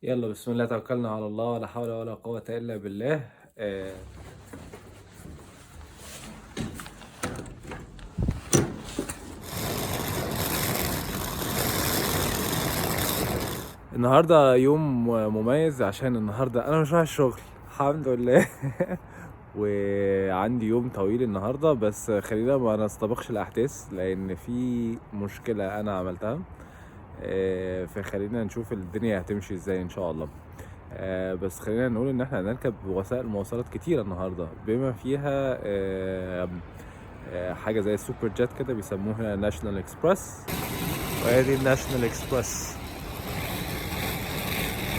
يلا بسم الله، توكلنا على الله، ولا حول ولا قوة إلا بالله. النهارده يوم مميز عشان النهارده انا مش رايح الشغل الحمد لله. وعندي يوم طويل النهارده، بس خلينا ما نستبقش الاحداث لان في مشكلة انا عملتها، فخلينا نشوف الدنيا هتمشي ازاي ان شاء الله. بس خلينا نقول ان احنا هنركب وسائل مواصلات كتيرة النهارده، بما فيها حاجة زي السوبر جيت كده بيسموها National Express. وادي ال National Express.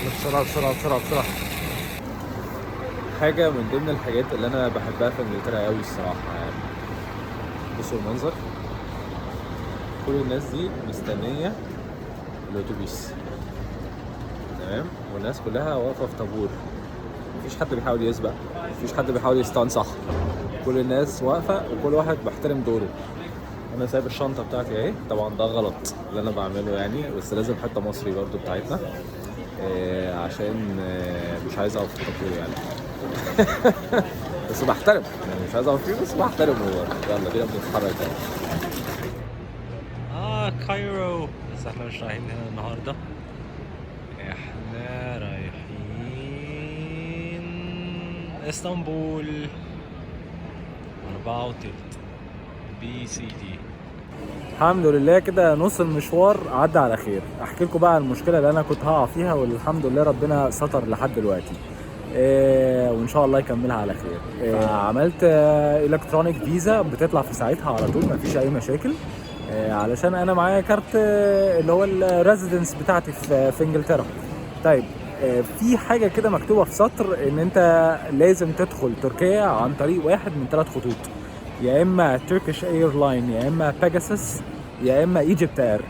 بسرعة بسرعة بسرعة بسرعة. حاجة من ضمن الحاجات اللي انا بحبها في انجلترا قوي الصراحة، يعني بصوا المنظر، كل الناس دي مستنيه الاتوبيس، تمام، والناس كلها واقفة في طابور، مفيش حد بيحاول يسبق، مفيش حد بيحاول يستنصح، كل الناس واقفة وكل واحد بيحترم دوره. انا سايب الشنطة بتاعتي اهي، طبعا ده غلط اللي انا بعمله يعني، بس لازم حتة مصري برضو بتاعتنا، عشان مش عايز اقف في الطابور يعني. بس بحترم يعني، مش عايز اقف فيه بس بحترمه برضه. يلا بينا بنتحرك اهو. Cairo، بس احنا مش رايحين هنا النهارده، احنا رايحين اسطنبول. 4:20 BCD. الحمد لله كده نص المشوار عدى على خير. احكي لكم بقى المشكلة اللي انا كنت هقع فيها، والحمد لله ربنا ستر لحد دلوقتي، وان شاء الله يكملها على خير. عملت electronic visa بتطلع في ساعتها على طول، مفيش اي مشاكل، علشان انا معايا كارت، اللي هو ال residence بتاعتي في انجلترا. طيب، في حاجة كده مكتوبة في سطر ان انت لازم تدخل تركيا عن طريق واحد من 3 خطوط، يا اما Turkish Airline، يا اما بيجاسوس، يا اما EgyptAir.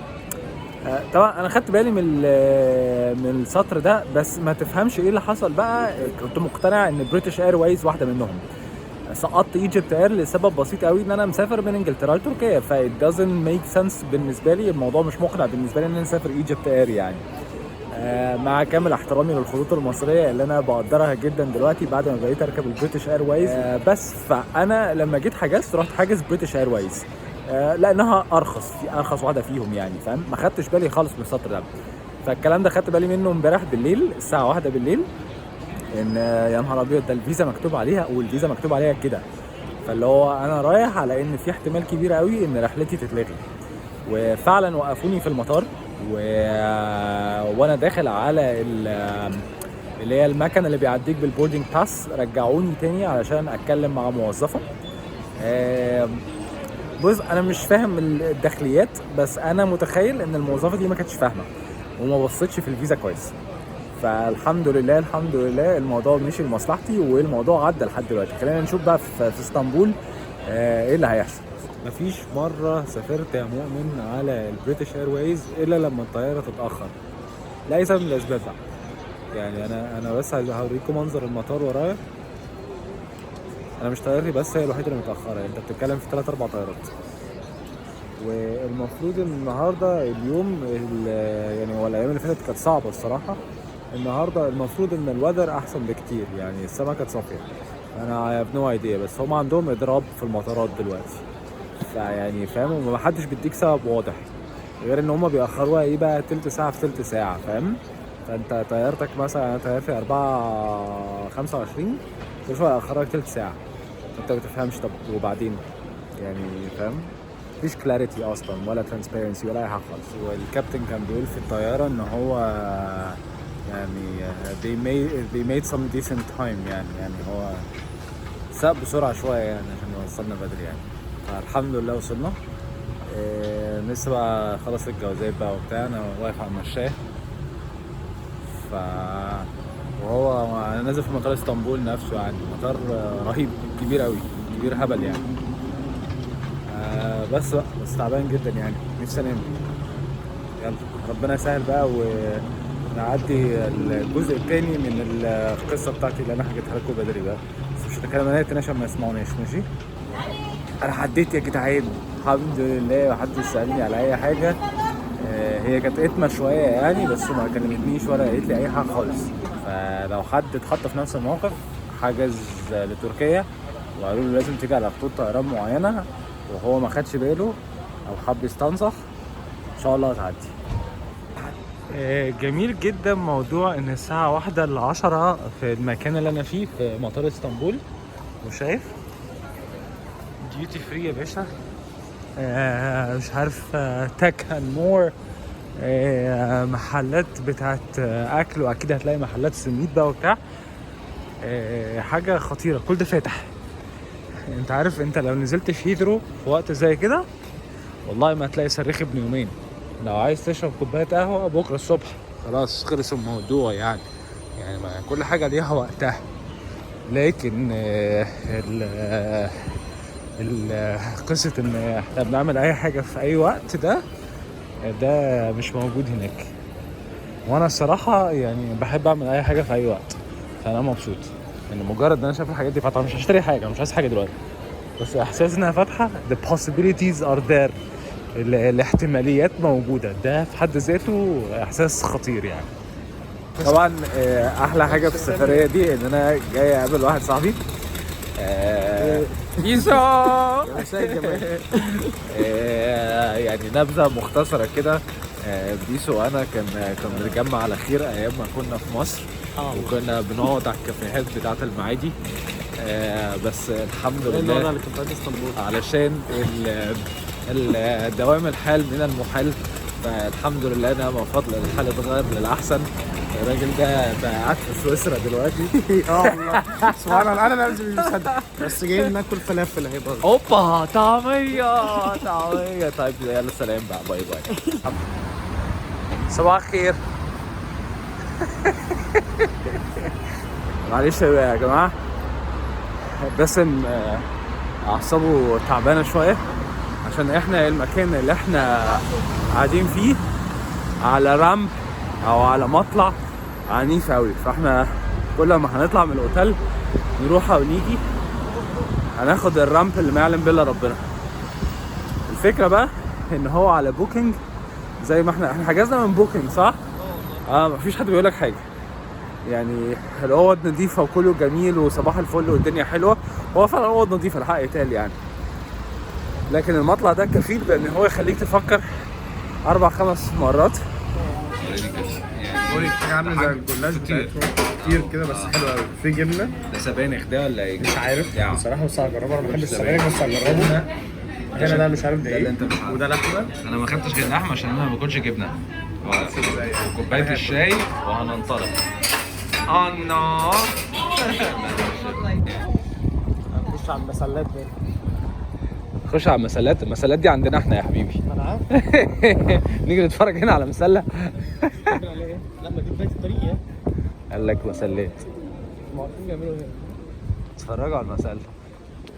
طبعا انا خدت بالي من السطر ده، بس ما تفهمش ايه اللي حصل بقى. كنت مقتنع ان British Airways واحدة منهم، سقطت EgyptAir لسبب بسيط قوي، ان انا مسافر من انجلترا لتركيا، ف it doesn't make sense بالنسبة لي، الموضوع مش مقنع بالنسبة لي ان انا اسافر EgyptAir يعني. مع كامل احترامي للخطوط المصرية اللي انا بقدرها جدا دلوقتي بعد ما بقيت اركب ال British Airways، بس فانا لما جيت حجزت رحت حاجز British Airways، لانها ارخص، في ارخص واحدة فيهم يعني، فاهم؟ ما خدتش بالي خالص من السطر ده. فالكلام ده خدت بالي منه امبارح بالليل الساعة 1 بالليل، ان يا نهار ابيض ده الفيزا مكتوب عليها، والفيزا مكتوب عليها كده، فاللي هو انا رايح على ان في احتمال كبير قوي ان رحلتي تتلغي. وفعلا وقفوني في المطار، وانا داخل على اللي هي المكنه اللي بيعديك بال boarding pass، رجعوني تاني علشان اتكلم مع موظفة. بص انا مش فاهم الداخليات، بس انا متخيل ان الموظفة دي ما كانتش فاهمه وما بصيتش في الفيزا كويس. فالحمد لله، الحمد لله الموضوع مشي لمصلحتي والموضوع عدى لحد دلوقتي. خلينا نشوف بقى في اسطنبول، ايه اللي هيحصل. مفيش مرة سافرت يا مؤمن على ال British Airways الا لما الطيارة تتأخر لأي سبب من الأسباب بقى. يعني انا بس عايز هوريكم منظر المطار ورايا. انا مش طيارتي بس هي الوحيدة اللي متأخرة، يعني انت بتتكلم في 3 4 طيارات. والمفروض ان النهارده اليوم يعني هو الايام اللي فاتت كانت صعبة الصراحة، النهارده المفروض ان ال weather احسن بكتير، يعني السما كانت صافية. انا I have no idea، بس هم عندهم اضراب في المطارات دلوقتي، فيعني فاهم، وما حدش بيديك سبب واضح غير ان هم بيأخروها ايه بقى تلت ساعة في تلت ساعة، فاهم؟ فانت طيارتك مثلا، انا طيارتي 4:25، كل شوية يأخرك تلت ساعة، انت ما بتفهمش. طب وبعدين يعني فاهم، مفيش clarity اصلا ولا transparency ولا اي حاجة خالص. والكابتن كان بيقول في الطيارة ان هو يعني they made some decent time، يعني هو ساق بسرعة شوية عشان يوصلنا بدري يعني. فالحمد لله وصلنا. لسه بقى خلص الجوازات بقى وبتاع، انا واقف على المشاية. وهو انا نازل في مطار اسطنبول نفسه، مطار رهيب كبير قوي، كبير هبل يعني. بس بقى، بس تعبان جدا يعني، نفسي انام. يلا ربنا يسهل بقى ونعدي الجزء الثاني من القصة بتاعتي اللي انا حكيتها لكم بدري بقى، بس مش هتكلم انا تاني عشان ما يسمعوناش. ماشي، انا عديت يا جدعان الحمد لله، محدش سالني على اي حاجة. هي كانت اتمه شوية يعني، بس ما كلمتنيش ولا قالت لي اي حاجة خالص. فلو حد اتحط في نفس الموقف، حجز لتركيا وقالوا له لازم تيجي على خطوط طيران معينة وهو ما خدش باله او حب يستنصح، ان شاء الله هتعدي. جميل جدا موضوع ان الساعة 9:45 في المكان اللي انا فيه في مطار اسطنبول، وشايف duty free يا باشا، مش عارف tech and more، محلات بتاعت اكل، واكيد هتلاقي محلات سميت بقى وبتاع، حاجة خطيرة. كل ده فاتح. انت عارف انت لو نزلت في هيثرو في وقت زي كده والله ما هتلاقي صريخ ابن يومين. لو عايز تشرب كوباية قهوة بكره الصبح خلاص خلص الموضوع يعني ما كل حاجة ليها وقتها. لكن قصة ان احنا بنعمل اي حاجة في اي وقت ده مش موجود هناك. وانا الصراحة يعني بحب اعمل اي حاجة في اي وقت، فانا مبسوط ان مجرد ان انا شايف الحاجات دي فاتحة. مش هشتري حاجه، مش عايز حاجة دلوقتي، بس احساس انها فاتحة، the possibilities are there، الاحتماليات موجوده، ده في حد ذاته احساس خطير يعني. طبعا احلى حاجة في السفرية دي ان انا جاي اقابل واحد صاحبي، بيسو. مساء الجمال. يعني نبذه مختصره كده، بيسو وانا كان بنتجمع على خير ايام ما كنا في مصر، وكنا بنقعد على الكافيهات بتاعه المعادي، بس الحمد لله اللي كنت في اسطنبول علشان دوام الحال من المحال، فالحمد لله نعم فضل الحال اتغير للاحسن. الراجل ده بقى قاعد في سويسرا دلوقتي. اه والله سبحان الله، انا نفسي مش مصدق، بس جايين ناكل فلافل اهي برضه. اوبا، طعميه طعميه. طيب يلا سلام بقى، bye bye. صباح الخير. معلش يا جماعة، باسم اعصابه تعبانة شوية عشان احنا المكان اللي احنا قاعدين فيه على ramp او على مطلع عنيف قوي، فاحنا كل ما هنطلع من الاوتيل نروح او نيجي هناخد ال ramp اللي ما يعلم بالله ربنا. الفكرة بقى ان هو على Booking، زي ما احنا حجزنا من Booking صح؟ مفيش حد بيقول لك حاجة يعني، الاوض نظيفة وكله جميل وصباح الفل والدنيا حلوة. هو فعلا الاوض نظيفة الحق يتقال يعني، لكن المطلع ده كفيل بان هو يخليك تفكر 4-5 مرات. حاجة عامله زي الجلاش بتاعتهم كتير كده، بس حلو قوي. في جبنه. ده سبانخ ده ولا ايه؟ مش عارف بصراحة، بس هجربه. انا بحب السبانخ بس هجربه. هنا ده مش عارف ده ايه، وده لحمه. انا ما خدتش غير لحمه عشان انا ما باكلش جبنه. وكوبايه الشاي وهننطلق. النار. خش على المسلات بقى. خش على المسلات. المسلات دي عندنا احنا يا حبيبي. ما انا عارف. نيجي نتفرج هنا على مسله. لا ما دي بداية الطريق يعني. قال لك مسلات. ما عارفين بيعملوا ايه. اتفرجوا على المسله،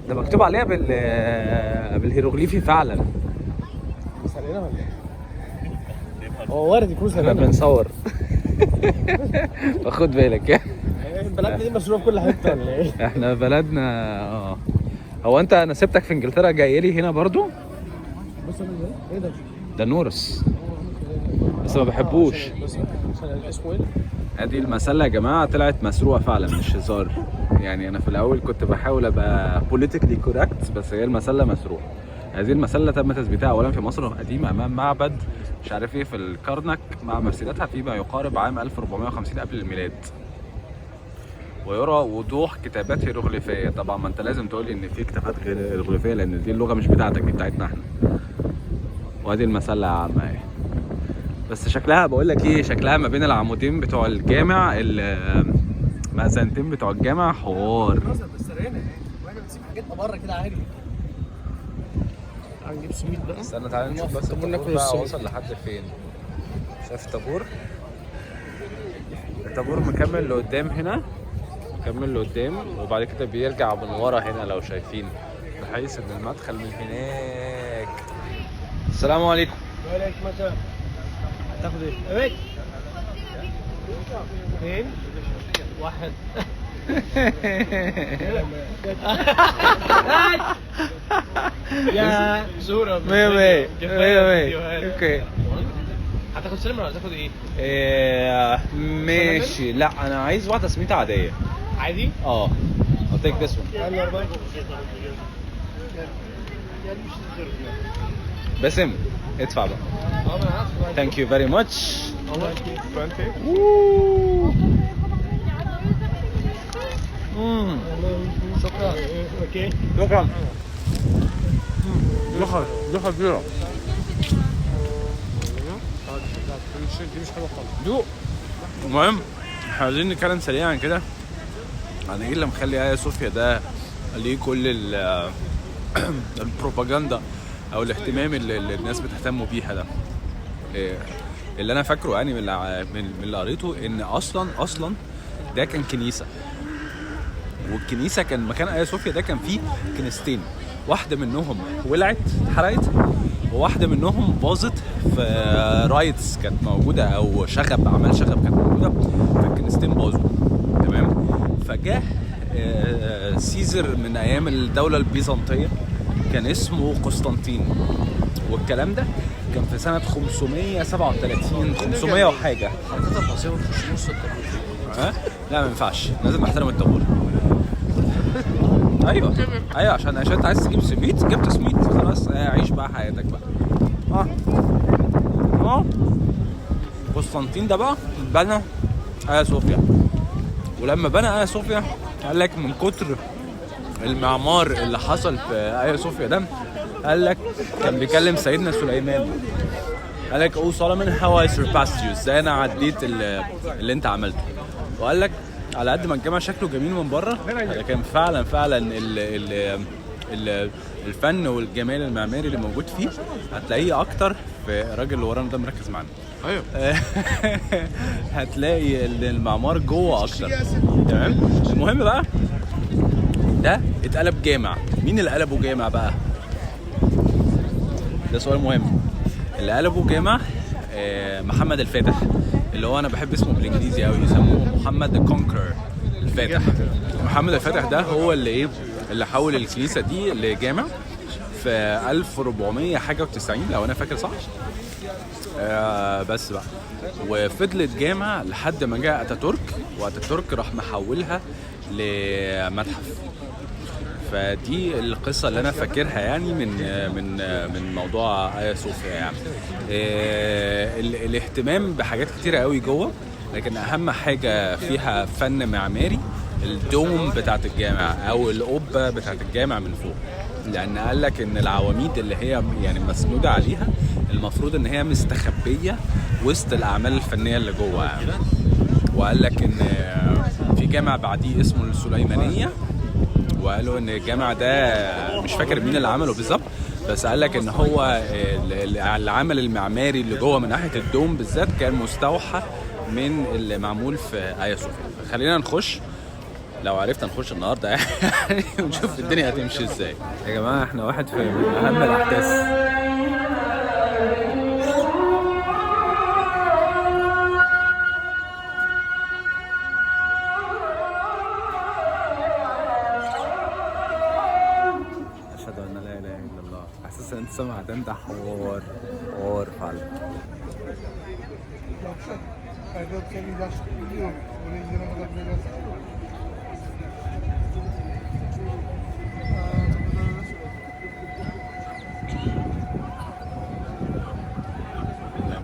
ده مكتوب عليها بالهيروغليفي فعلا. سرقنا ولا ايه؟ هو وارد يكون احنا سرقنا. بنصور فخد بالك. بلدنا دي مشروع في كل حتة ولا ايه؟ احنا بلدنا. هو انت انا سبتك في انجلترا جاي لي هنا برضو؟ بص ايه ده؟ ده نورس بس ما بحبوش. عشان اسمه ايه؟ ادي المسله يا جماعة طلعت مسروقه فعلا مش هزار يعني. انا في الاول كنت بحاول ابقى politically correct، بس هي المسله مسروقه. هذه المسله تم تثبيتها اولا في مصر القديمة امام معبد مش عارف ايه في الكرنك مع مسيرتها فيما يقارب عام 1450 قبل الميلاد، ويرى وضوح كتابات هيروغليفيه. طبعا ما انت لازم تقول لي ان في كتابات غير هيروغليفيه لان دي اللغة مش بتاعتك، دي بتاعتنا احنا. وادي المسله يا عم اهي، بس شكلها بقول لك ايه، شكلها ما بين العمودين بتوع الجامع، المأذنتين بتوع الجامع، حوار. بس سرقنا يعني، واحنا بنسيب حاجتنا بره كده عادي. هنجيب سميد بقى. استنى تعالى نشوف بس طابور الطابور ناكل بقى السميد. وصل لحد فين. شايف الطابور؟ الطابور مكمل لقدام هنا، مكمل لقدام، وبعد كده بيرجع من ورا هنا لو شايفين، بحيث ان المدخل من هناك. السلام عليكم. وعليكم السلام. هتاخد ايه؟ ايه؟ 2 1. يا صورة. مية مية مية مية. okay. هتاخد cinnamon ولا هتاخد ايه؟ إيه ماشي. لا انا عايز واحدة سميته عادية. عادي؟ اه I'll take this one. باسم ادفع بقى. اه ما انا عارف. Thank you very much. شكرا. okay. شكرا. دي خطيرة. دي مش حلوة خالص. دوق. المهم احنا عايزين نتكلم سريعا كده عن ايه اللي مخلي ايا صوفيا ده ليه كل البروباجندا او الاهتمام اللي الناس بتهتم بيها ده. إيه اللي انا فاكره يعني من اللي قريته ان اصلا ده كان كنيسة، والكنيسة كان مكان ايا صوفيا ده كان فيه كنيستين، واحدة منهم ولعت اتحرقت، وواحدة منهم باظت في riots كانت موجودة او شغب، اعمال شغب كانت موجودة، فالكنيستين باظوا. تمام. فجاة Caesar من ايام الدولة البيزنطيه كان اسمه قسطنطين، والكلام ده كان في سنة 537 500 وحاجه. حضرتك البصيرة وتخش نص الطابور. ها؟ لا ما ينفعش، لازم احترم الطابور. ايوه ايوه، عشان انت عايز تجيب سميت، جبت سميت خلاص، عيش بقى حياتك بقى. قسطنطين ده بقى بنى ايا صوفيا، ولما بنى ايا صوفيا قال لك من كتر المعمار اللي حصل في ايا صوفيا ده، قال لك كان بيكلم سيدنا سليمان، قال لك oh Solomon how I surpassed you، ازاي انا عديت اللي انت عملته. وقال لك على قد ما الجامع شكله جميل من بره، لكن فعلا فعلا ال ال ال الفن والجمال المعماري اللي موجود فيه هتلاقيه اكتر في الراجل اللي ورانا ده مركز معانا. ايوه. هتلاقي المعمار جوه اكتر. تمام. المهم بقى ده اتقلب جامع. مين اللي قلبه جامع بقى؟ ده سؤال مهم. اللي قلبه جامع محمد الفاتح، اللي هو انا بحب اسمه بالانجليزي قوي، يسموه محمد ال Conqueror الفاتح. محمد الفاتح ده هو اللي ايه، اللي حول الكنيسة دي لجامع في 1400 حاجة و90 لو انا فاكر صح. بس بقى، وفضلت جامع لحد ما جاء اتاتورك، واتاتورك راح محولها لمتحف. فدي القصة اللي انا فاكرها يعني من من من موضوع ايا صوفيا يعني. الاهتمام بحاجات كتيرة قوي جوه، لكن اهم حاجة فيها فن معماري ال dome بتاعت الجامع او القبة بتاعت الجامع من فوق، لان قال لك ان العواميد اللي هي يعني مسنوده عليها المفروض ان هي مستخبيه وسط الاعمال الفنية اللي جوه يعني. وقال لك ان في جامع بعديه اسمه السليمانية، وقالوا ان الجامع ده مش فاكر مين اللي عمله بالظبط، بس قال لك ان هو العمل المعماري اللي جوه من ناحية الدوم بالذات كان مستوحى من اللي معمول في ايا صوفيا. خلينا نخش لو عرفنا نخش النهارده يعني ونشوف الدنيا هتمشي ازاي. يا جماعة احنا واحد في من اهم الاحداث. اشهد ان لا اله الا الله. احساس ان انت سامع ده حوار حوار فعلا.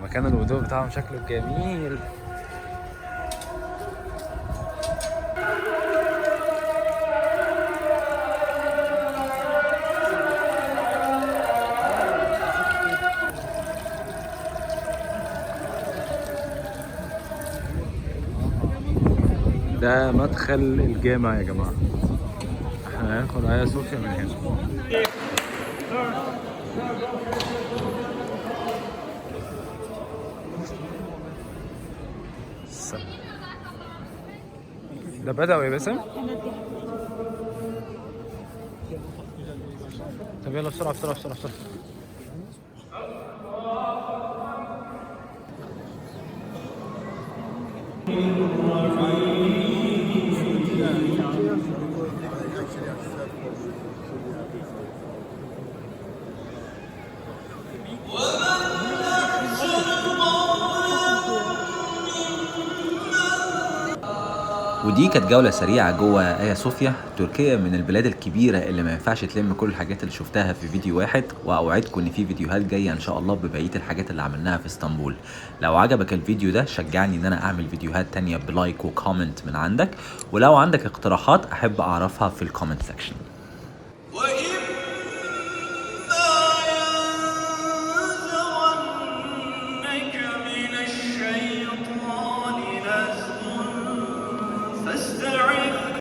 مكان الوضوء بتاعهم شكله جميل. ده مدخل الجامع يا جماعة، احنا هناخد آيا صوفيا من هنا. ده بدأوا يا باسم؟ طب يلا بسرعة بسرعة بسرعة بسرعة. ودي كانت جولة سريعة جوه آيا صوفيا. تركيا من البلاد الكبيرة اللي ما ينفعش تلم كل الحاجات اللي شفتها في فيديو واحد، وأوعدكم إن في فيديوهات جاية إن شاء الله ببقية الحاجات اللي عملناها في اسطنبول. لو عجبك الفيديو ده شجعني إن أنا أعمل فيديوهات تانية ب like و comment من عندك، ولو عندك اقتراحات أحب أعرفها في ال comment section.